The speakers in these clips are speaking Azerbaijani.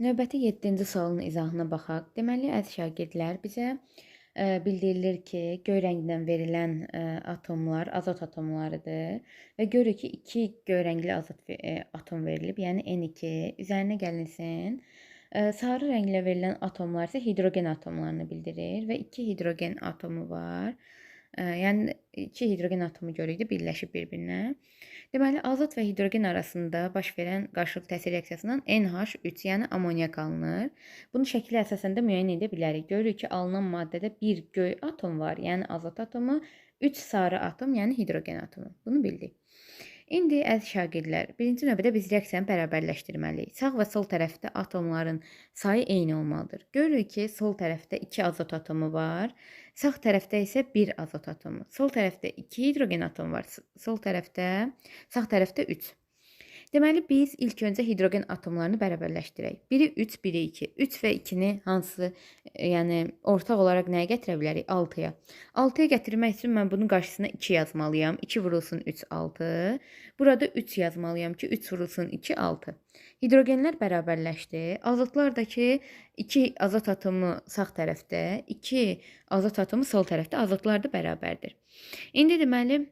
Növbəti 7-ci sualın izahına baxaq. Deməli, əziz şagirdlər, bizə bildirilir ki, göy rəngdən verilən atomlar azot atomlarıdır və görürük ki, 2 göy rəngli azot atom verilib, yəni N2. Üzərinə gəlinsin. Sarı rənglə verilən atomlar isə hidrogen atomlarını bildirir və 2 hidrogen atomu var. Yəni 2 hidrogen atomu görürük də birləşib bir-birinə. Deməli, azot və hidrogen arasında baş verən qarşılıqlı təsir reaksiyasından NH3, yəni amonyak alınır. Bunu şəklə əsasən də müəyyən edə bilərik. Görürük ki, alınan maddədə 1 göy atom var, yəni azot atomu, 3 sarı atom, yəni hidrogen atomu. Bunu bildik. İndi əziz şagirdlər, birinci növbədə biz reaksiyanı bərabərləşdirməliyik. Sağ və sol tərəfdə atomların sayı eyni olmalıdır. Görürük ki, sol tərəfdə 2 azot atomu var, sağ tərəfdə isə 1 azot atomu. Sol tərəfdə 2 hidrogen atomu var, sol tərəfdə, sağ tərəfdə 3. Deməli, biz ilk öncə hidrogen atomlarını bərabərləşdirək. Biri 3, biri 2. 3 və 2-ni hansı, yəni ortaq olaraq nəyə gətirə bilərik? 6-ya. 6-ya gətirmək üçün mən bunun qarşısına 2 yazmalıyam. 2 vurulsun 3, 6. Burada 3 yazmalıyam ki, 3 vurulsun 2, 6. Hidrogenlər bərabərləşdi. Azotlar da ki, 2 azot atomu sağ tərəfdə, 2 azot atomu sol tərəfdə. Azotlar da bərabərdir. İndi deməli,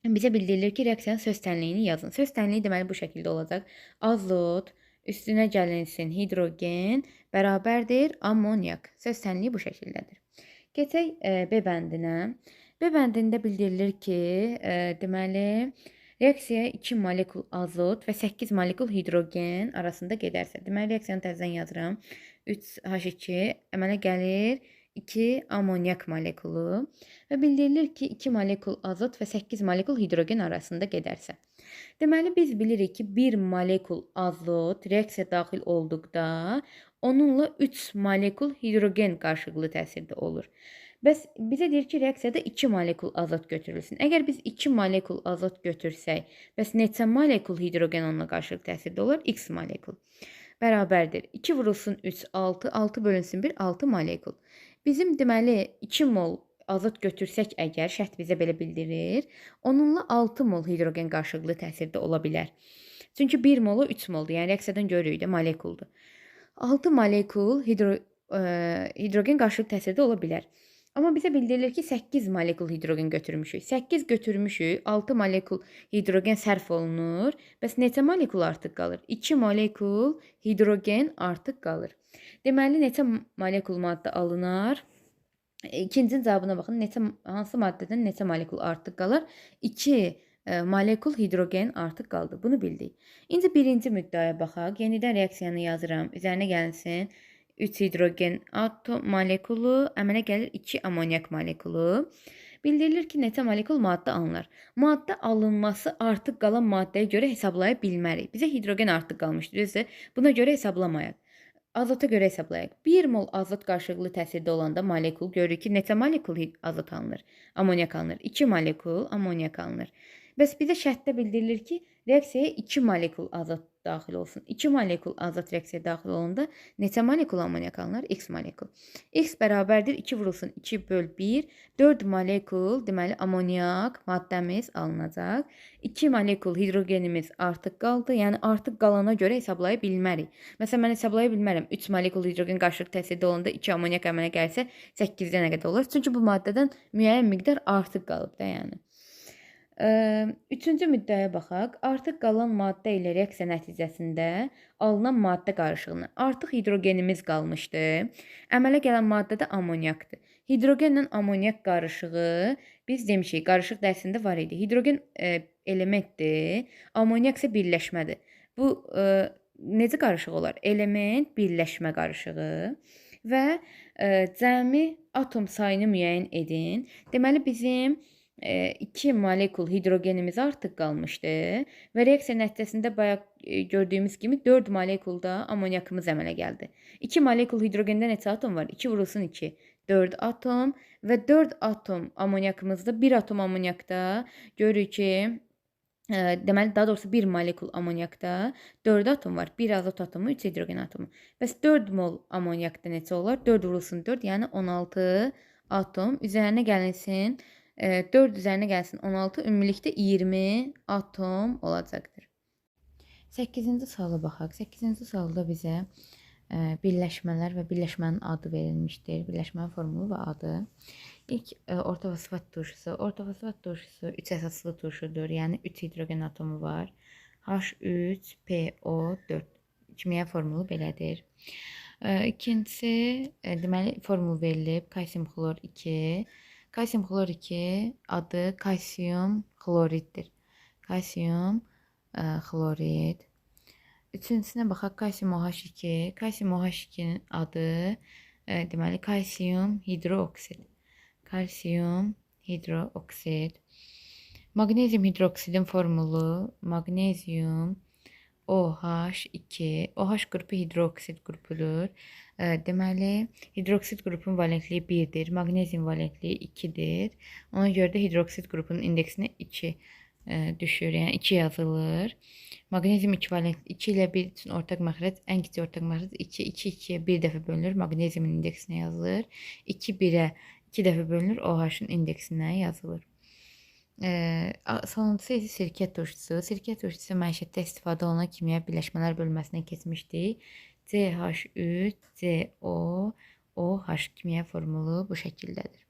bizə bildirilir ki, reaksiyanın söz tənliyini yazın. Söz tənliyi deməli bu şəkildə olacaq. Azot üstünə gəlinsin hidrogen bərabərdir amonyak. Söz tənliyi bu şəkildədir. Keçək B bəndinə. B bəndində bildirilir ki, deməli, reaksiya 2 molekul azot və 8 molekul hidrogen arasında gedərsə. Deməli, reaksiyanı təzədən yazıram. 3H2 əmələ gəlir 2 amonyak molekulu və bildirilir ki, 2 molekul azot və 8 molekul hidrogen arasında gedərsə. Deməli, biz bilirik ki, 1 molekul azot reaksiya daxil olduqda onunla 3 molekul hidrogen qarşılıqlı təsirdə olur. Bəs bizə deyir ki, reaksiyada 2 molekul azot götürülsün. Əgər biz 2 molekul azot götürsək, bəs neçə molekul hidrogen onunla qarşılıqlı təsirdə olur? X molekul. Bərabərdir. 2 vurulsun 3, 6, 6 bölünsün 1, 6 molekul. Bizim deməli 2 mol azot götürsək əgər, şərt bizə belə bildirir, onunla 6 mol hidrogen qarşılıqlı təsirdə ola bilər. Çünki 1 molu 3 moldur, yəni reaksiyadan görürük də molekuldur. 6 molekul hidrogen qarşılıqlı təsirdə ola bilər. Amma bizə bildirilir ki, 8 molekul hidrogen götürmüşük. 8 götürmüşük, 6 molekul hidrogen sərf olunur. Bəs neçə molekul artıq qalır? 2 molekul hidrogen artıq qalır. Deməli, neçə molekul maddə alınar? İkincinin cavabına baxın. Hansı maddədən neçə molekul artıq qalır? 2 molekul hidrogen artıq qaldı. Bunu bildik. İndi birinci müddəaya baxaq. Yenidən reaksiyanı yazıram. Üzərinə gəlinsin. 3 hidrogen atom molekulu əmələ gəlir 2 amonyak molekulu. Bildirilir ki, neçə molekul maddə alınır. Maddə alınması artıq qalan maddəyə görə hesablaya bilmərik. Bizə hidrogen artıq qalmışdır, düzdür? Buna görə hesablamayaq. Azota görə hesablayaq. 1 mol azot qarşılıqlı təsirdə olanda molekul görürük ki, neçə molekul azot alınır? Amonyak alınır. 2 molekul amonyak alınır. Bəs bizə şərtdə bildirilir ki, reaksiyaya 2 molekul azot daxil olsun. 2 molekul azot reaksiyaya daxil olanda neçə molekul amonyak alınır? X molekul. X bərabərdir 2 vurulsun 2 böl 1. 4 molekul, deməli, amonyak maddəmiz alınacaq. 2 molekul hidrogenimiz artıq qaldı. Yəni, artıq qalana görə hesablaya bilmərik. Məsələn, mən hesablaya bilmərəm. 3 molekul hidrogen qarşılıqlı təsirdə olanda 2 amonyak əmələ gəlsə 8-də nə qədər olar? Çünki bu maddədən müəyyən miqdar artıq qalıb da, yəni. Üçüncü müddəaya baxaq. Artıq qalan maddə ilə reaksiya nəticəsində alınan maddə qarışığını. Artıq hidrogenimiz qalmışdı. Əmələ gələn maddə də amonyakdır. Hidrogenlə amonyak qarışığı biz demişik, qarışıq dərsində var idi. Hidrogen elementdir, amonyak isə birləşmədir. Bu necə qarışıq olar? Element birləşmə qarışığı və cəmi atom sayını müəyyən edin. Deməli, bizim 2 molekul hidrogenimiz artıq qalmışdı və reaksiya nəticəsində bayaq gördüyümüz kimi 4 molekulda amonyakımız əmələ gəldi. 2 molekul hidrogendə neçə atom var? 2 vurulsun 2, 4 atom və 4 atom amonyakımızda, 1 atom amonyakda görürük ki, deməli, daha doğrusu 1 molekul amonyakda 4 atom var. 1 azot atomu, 3 hidrogen atomu. Bəs 4 mol amonyakda neçə olar? 4 vurulsun 4, yəni 16 atom. Üzərinə gəlinsin 4 üzərinə gəlsin 16, ümumilikdə 20 atom olacaqdır. 8-ci suala baxaq. 8-ci sualda bizə Birləşmələr və birləşmənin adı verilmişdir. Birləşmənin formulu və adı. İlk ortofosfat turşusu. Ortofosfat turşusu 3 əsaslı turşudur. Yəni 3 hidrogen atomu var. H3PO4. Kimya formulu belədir. İkincisi, deməli formul verilib. Kalsium xlor 2. Kalsium xlor 2 adı kalsium xloriddir. Kalsium xlorid. Üçüncüsünə baxaq, kalsium OH2. Kalsium OH2-nin adı deməli kalsium hidrooksid. Kalsium hidrooksid. Maqnezium hidroksidin formulu maqnezium OH2. OH qrupu hidroksid qrupudur. Deməli, hidroksid qrupunun valentliyi 1-dir. Maqnezium valentliyi 2-dir. Ona görə də hidroksid qrupunun indeksinə 2 düşür. Yəni 2 yazılır. Maqnezium 2 valent 2 ilə 1 üçün ortaq məxrəc, ən kiçik ortaq məxrəc 2, 2 2-yə 1 dəfə bölünür, maqneziumun indeksinə yazılır. 2 1-ə 2 dəfə bölünür, OH-ın indeksinə yazılır. Sonuncusu isə sirkə turşusu. Sirkə turşusu məişətdə istifadə olunan kimya birləşmələr bölməsinə keçmişdik. CH3COOH kimya formulu bu şəkildədir.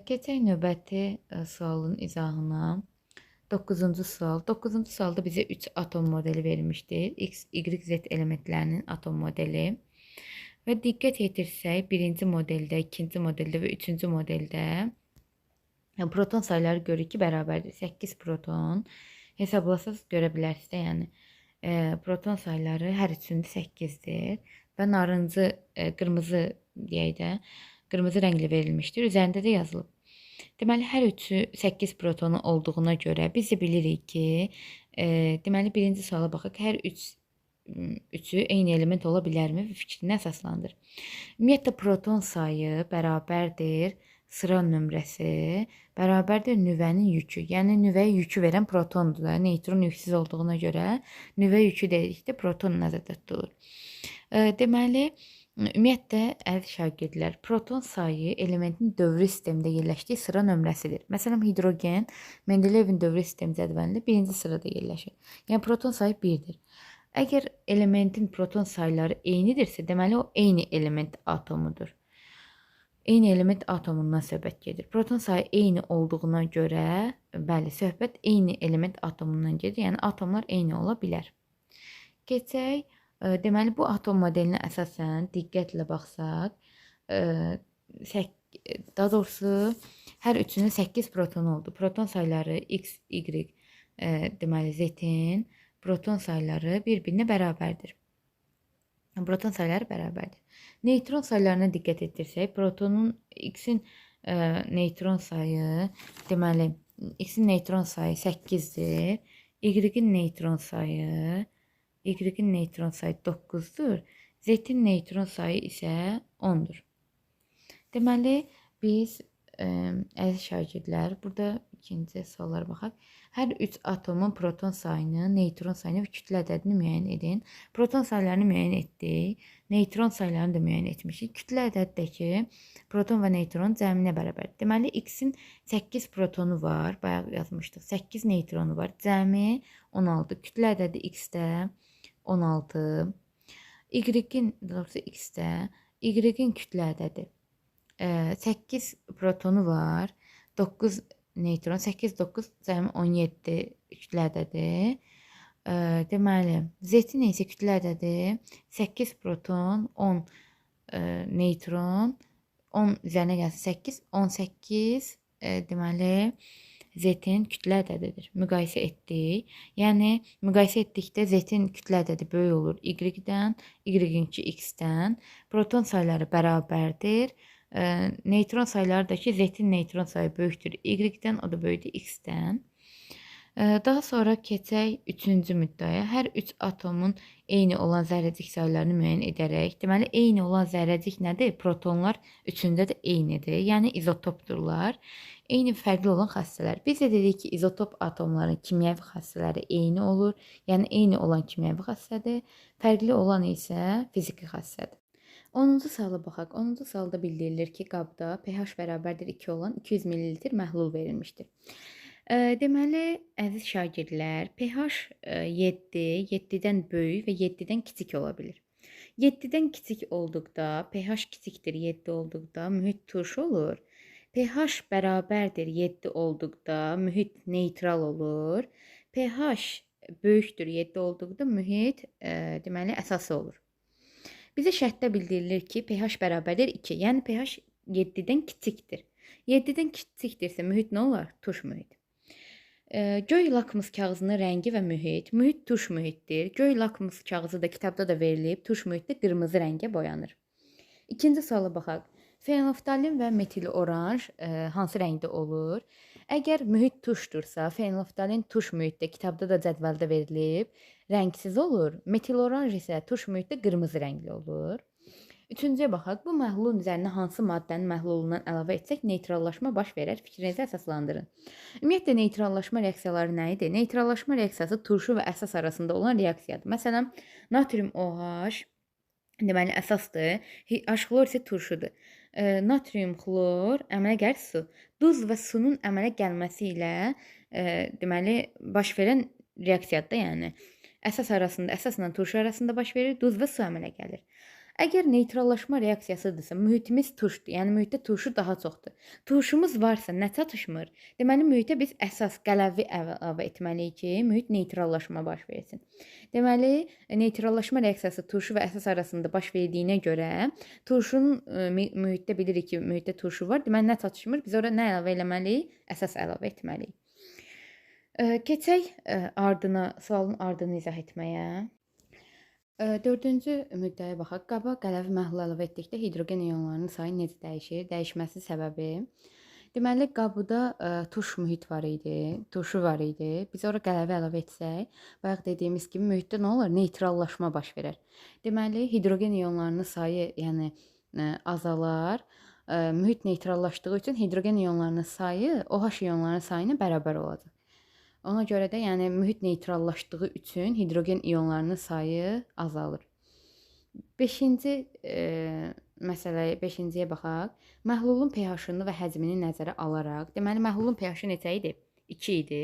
Keçək növbəti sualın izahına. 9-cu sual. 9-cu sualda bizə 3 atom modeli verilmişdir. X, Y, Z elementlərinin atom modeli. Və diqqət yetirsək, birinci modeldə, ikinci modeldə və üçüncü modeldə proton sayları görürük ki, bərabərdir. 8 proton. Hesablasaz görə bilərsiniz də, yəni proton sayları hər üçündə 8-dir. Və narıncı, qırmızı deyək də, qırmızı rəngli verilmişdir. Üzərində də yazılıb. Deməli, hər üçü 8 protonu olduğuna görə biz də bilirik ki, deməli, birinci suala baxaq, hər üçü eyni element ola bilərmi və fikrini əsaslandır. Ümumiyyətlə, proton sayı bərabərdir sıra nömrəsi, bərabərdir nüvənin yükü. Yəni, nüvəyə yükü verən protondur da, neytron yüksüz olduğuna görə nüvə yükü dedikdə proton nəzərdə tutulur. Deməli, ümumiyyətlə, əziz şagirdlər, proton sayı elementin dövrü sistemdə yerləşdiyi sıra nömrəsidir. Məsələn, hidrogen Mendeleyevin dövrü sistem cədvəlində birinci sırada yerləşir. Yəni, proton sayı 1-dir. Əgər elementin proton sayları eynidirsə, deməli, o eyni element atomudur. Eyni element atomundan söhbət gedir. Proton sayı eyni olduğuna görə, bəli, söhbət eyni element atomundan gedir. Yəni, atomlar eyni ola bilər. Keçək. Deməli, bu atom modelinə əsasən diqqətlə baxsaq, daha doğrusu, hər üçünün 8 protonu oldu. Proton sayları X, Y, deməli, Z-in proton sayları bir-birinə bərabərdir. Proton sayları bərabərdir. Neytron saylarına diqqət etdirsək, protonun X-in neytron sayı, deməli, X-in neytron sayı 8-dir, Y-in neytron sayı, Y-in neytron sayı 9-dur, Z-in neytron sayı isə 10-dur. Deməli, biz, əziz şagirdlər, burada ikinci suallara baxaq. Hər üç atomun proton sayını, neytron sayını və kütlə ədədini müəyyən edin. Proton saylarını müəyyən etdik, neytron saylarını da müəyyən etmişik. Kütlə ədədidəki proton və neytron cəminə bərabərdir. Deməli, X-in 8 protonu var, bayaq yazmışdıq, 8 neytronu var, cəmi 16. Kütlə ədədi X-də 16. Y-in, daha doğrusu X-də, Y-in kütlə ədədi 8 protonu var, 9 neytron, 8, 9, cəmi 17 kütlə ədədi. Deməli, Z-in isə kütlə ədədi 8 proton, 10 neytron, 10 üzərinə gəlsin 8, 18, deməli, Z-in kütlə ədədidir. Müqayisə etdik. Yəni, müqayisə etdikdə Z-in kütlə ədədi böyük olur Y-dən, Y-inki X-dən. Proton sayları bərabərdir. Neytron sayları da ki, Z-in neytron sayı böyükdür Y-dən, o da böyükdür X-dən. Daha sonra keçək üçüncü müddəaya. Hər üç atomun eyni olan zərrəcik saylarını müəyyən edərək, deməli, eyni olan zərrəcik nədir? Protonlar üçündə də eynidir, yəni izotopdurlar. Eyni fərqli olan xassələr. Biz də dedik ki, izotop atomların kimyəvi xassələri eyni olur, yəni eyni olan kimyəvi xassədir, fərqli olan isə fiziki xassədir. 10-cu suala baxaq. 10-cu sualda bildirilir ki, qabda pH bərabərdir 2 olan 200 ml məhlul verilmişdir. Deməli, əziz şagirdlər, pH 7, 7-dən böyük və 7-dən kiçik ola bilir. 7-dən kiçik olduqda, pH kiçikdir 7 olduqda mühit turş olur. pH bərabərdir 7 olduqda mühit neytral olur. pH böyükdür 7 olduqda mühit deməli əsası olur. Bizə şərtdə bildirilir ki, pH bərabərdir 2, yəni pH 7-dən kiçikdir. 7-dən kiçikdirsə mühit nə olar? Turş mühit. Göy lakmus kağızının rəngi və mühit. Mühit turş mühitdir. Göy lakmus kağızı da kitabda da verilib. Turş mühitdə qırmızı rəngə boyanır. İkinci suala baxaq. Fenolftalin və metil oranj hansı rəngdə olur? Əgər mühit turşdursa, fenolftalin turş mühitdə, kitabda da cədvəldə verilib, rəngsiz olur. Metil oranj isə turş mühitdə qırmızı rəngli olur. Üçüncüyə baxaq. Bu məhlulun üzərinə hansı maddənin məhlulundan əlavə etsək neytrallaşma baş verər? Fikrinizi əsaslandırın. Ümumiyyətlə, neytrallaşma reaksiyaları nə idi? Neytrallaşma reaksiyası turşu və əsas arasında olan reaksiyadır. Məsələn, natrium OH deməli əsasdır, H-xlor isə turşudur. Natrium xlor əmələ gəlir su. Duz və sunun əmələ gəlməsi ilə deməli baş verən reaksiyadır da, yəni əsas arasında, əsasla turşu arasında baş verir, duz və su əmələ gəlir. Əgər neytrallaşma reaksiyasıdırsa, mühitimiz turşdur, yəni mühitdə turşu daha çoxdur. Turşumuz varsa nə çatışmır? Deməli, mühitə biz əsas qələvi əlavə etməliyik ki, mühit neytrallaşma baş versin. Deməli, neytrallaşma reaksiyası turşu və əsas arasında baş verdiyinə görə turşunun mühitdə bilirik ki, mühitdə turşu var. Deməli, nə çatışmır? Biz ora nə əlavə eləməliyik? Əsas əlavə etməliyik. Keçək ardına, sualın ardını izah etməyə. Dördüncü müddəaya baxaq. Qaba qələvi məhlul əlavə etdikdə hidrogen ionlarının sayı necə dəyişir? Dəyişməsi səbəbi. Deməli, qabıda turş mühit var idi, turşu var idi. Biz ora qələvi əlavə etsək, bayaq dediyimiz kimi mühitdə nə olar? Neytrallaşma baş verər. Deməli, hidrogen ionlarının sayı yəni azalar. Mühit neytrallaşdığı üçün hidrogen ionlarının sayı OH ionlarının sayına bərabər olacaq. Ona görə də, yəni mühit neytrallaşdığı üçün hidrogen ionlarının sayı azalır. Beşinci məsələyə, beşinciyə baxaq. Məhlulun pH-ını və həcmini nəzərə alaraq, deməli məhlulun pH-ı neçə idi? 2 idi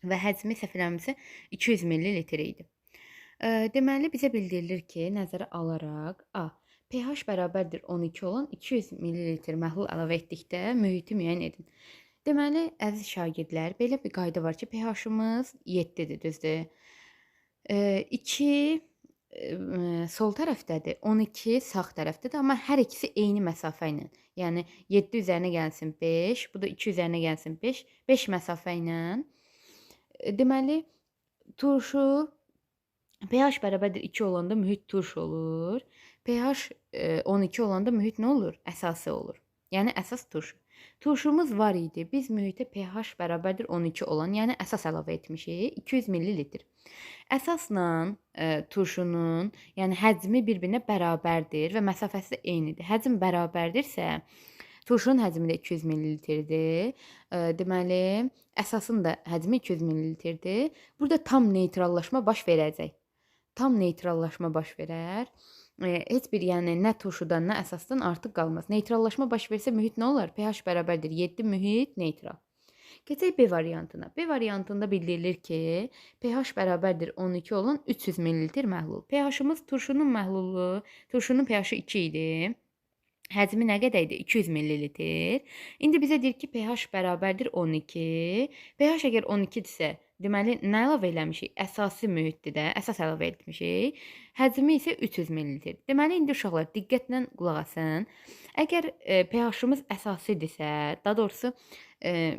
və həcmi səhv eləmirəmsə 200 millilitr idi. Deməli bizə bildirilir ki, nəzərə alaraq A pH bərabərdir 12 olan 200 millilitr məhlul əlavə etdikdə mühiti müəyyən edin. Deməli, əziz şagirdlər, belə bir qayda var ki, pH-ımız 7-dir, düzdür? 2 sol tərəfdədir, 12 sağ tərəfdədir, amma hər ikisi eyni məsafə ilə. Yəni, 7 üzərinə gəlsin 5, bu da 2 üzərinə gəlsin 5, 5 məsafə ilə. Deməli, turşu pH bərabərdir 2 olanda mühit turş olur, pH 12 olanda mühit nə olur? Əsası olur. Yəni, əsas turşu. Turşumuz var idi. Biz mühitə pH bərabərdir 12 olan, yəni əsas əlavə etmişik 200 millilitr. Əsasla turşunun, yəni həcmi bir-birinə bərabərdir və məsafəsi də eynidir. Həcm bərabərdirsə, turşunun həcmi də 200 millilitrdir. Deməli, əsasın da həcmi 200 millilitrdir. Burada tam neytrallaşma baş verəcək. Tam neytrallaşma baş verər. Heç bir, yəni nə turşudan, nə əsasdan artıq qalmaz. Neytrallaşma baş versə mühit nə olar? pH bərabərdir 7, mühit neytral. Keçək B variantına. B variantında bildirilir ki, pH bərabərdir 12 olan 300 millilitr məhlul. pH-ımız turşunun məhlulu, turşunun pH-ı 2 idi. Həcmi nə qədər idi? 200 millilitr. İndi bizə deyir ki, pH bərabərdir 12. pH əgər 12-dirsə, deməli, nə əlavə eləmişik? Əsasi mühitdir də, əsas əlavə etmişik. Həcmi isə 300 millilitr. Deməli, indi uşaqlar diqqətlə qulaq asın. Əgər pH-ımız əsasidirsə, daha doğrusu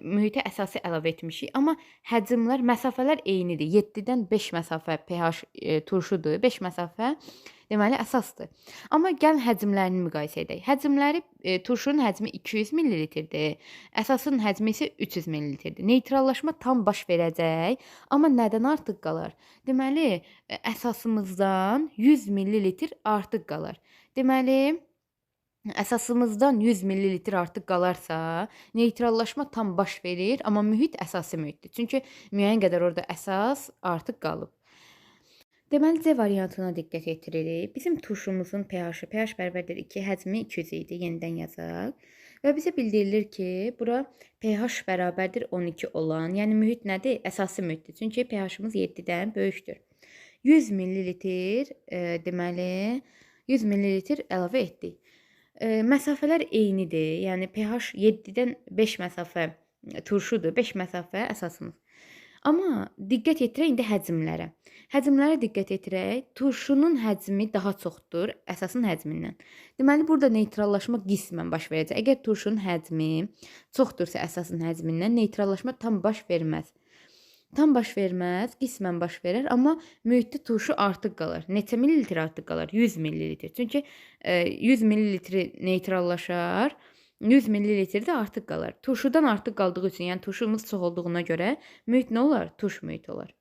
mühitə əsasi əlavə etmişik, amma həcmlər, məsafələr eynidir. 7-dən 5 məsafə pH turşudur, 5 məsafə deməli, əsasdır. Amma gəlin həcmlərini müqayisə edək. Həcmləri, turşunun həcmi 200 millilitrdir, əsasın həcmi isə 300 millilitrdir. Neytrallaşma tam baş verəcək, amma nədən artıq qalar? Deməli, əsasımızdan 100 millilitr artıq qalar. Deməli, əsasımızdan 100 millilitr artıq qalarsa, neytrallaşma tam baş verir, amma mühit əsasi mühitdir. Çünki müəyyən qədər orada əsas artıq qalıb. Deməli, C variantına diqqət yetiririk. Bizim turşumuzun pH-ı, pH bərabərdir 2, həcmi 200 idi. Yenidən yazaq. Və bizə bildirilir ki, bura pH bərabərdir 12 olan, yəni mühit nədir? Əsasi mühitdir. Çünki pH-ımız 7-dən böyükdür. 100 millilitr deməli 100 millilitr əlavə etdik. Məsafələr eynidir. Yəni pH 7-dən 5 məsafə turşudur, 5 məsafə əsasımız. Amma diqqət yetirək indi həcmlərə. Həcmlərə diqqət yetirək. Turşunun həcmi daha çoxdur əsasın həcmindən. Deməli, burada neytrallaşma qismən baş verəcək. Əgər turşunun həcmi çoxdursa əsasın həcmindən, neytrallaşma tam baş verməz. Tam baş verməz, qismən baş verər, amma mühitdə turşu artıq qalar. Neçə millilitr artıq qalar? 100 millilitr. Çünki 100 millilitri neytrallaşar, 100 millilitr də artıq qalar. Turşudan artıq qaldığı üçün, yəni turşumuz çox olduğuna görə mühit nə olar? Turş mühit olar.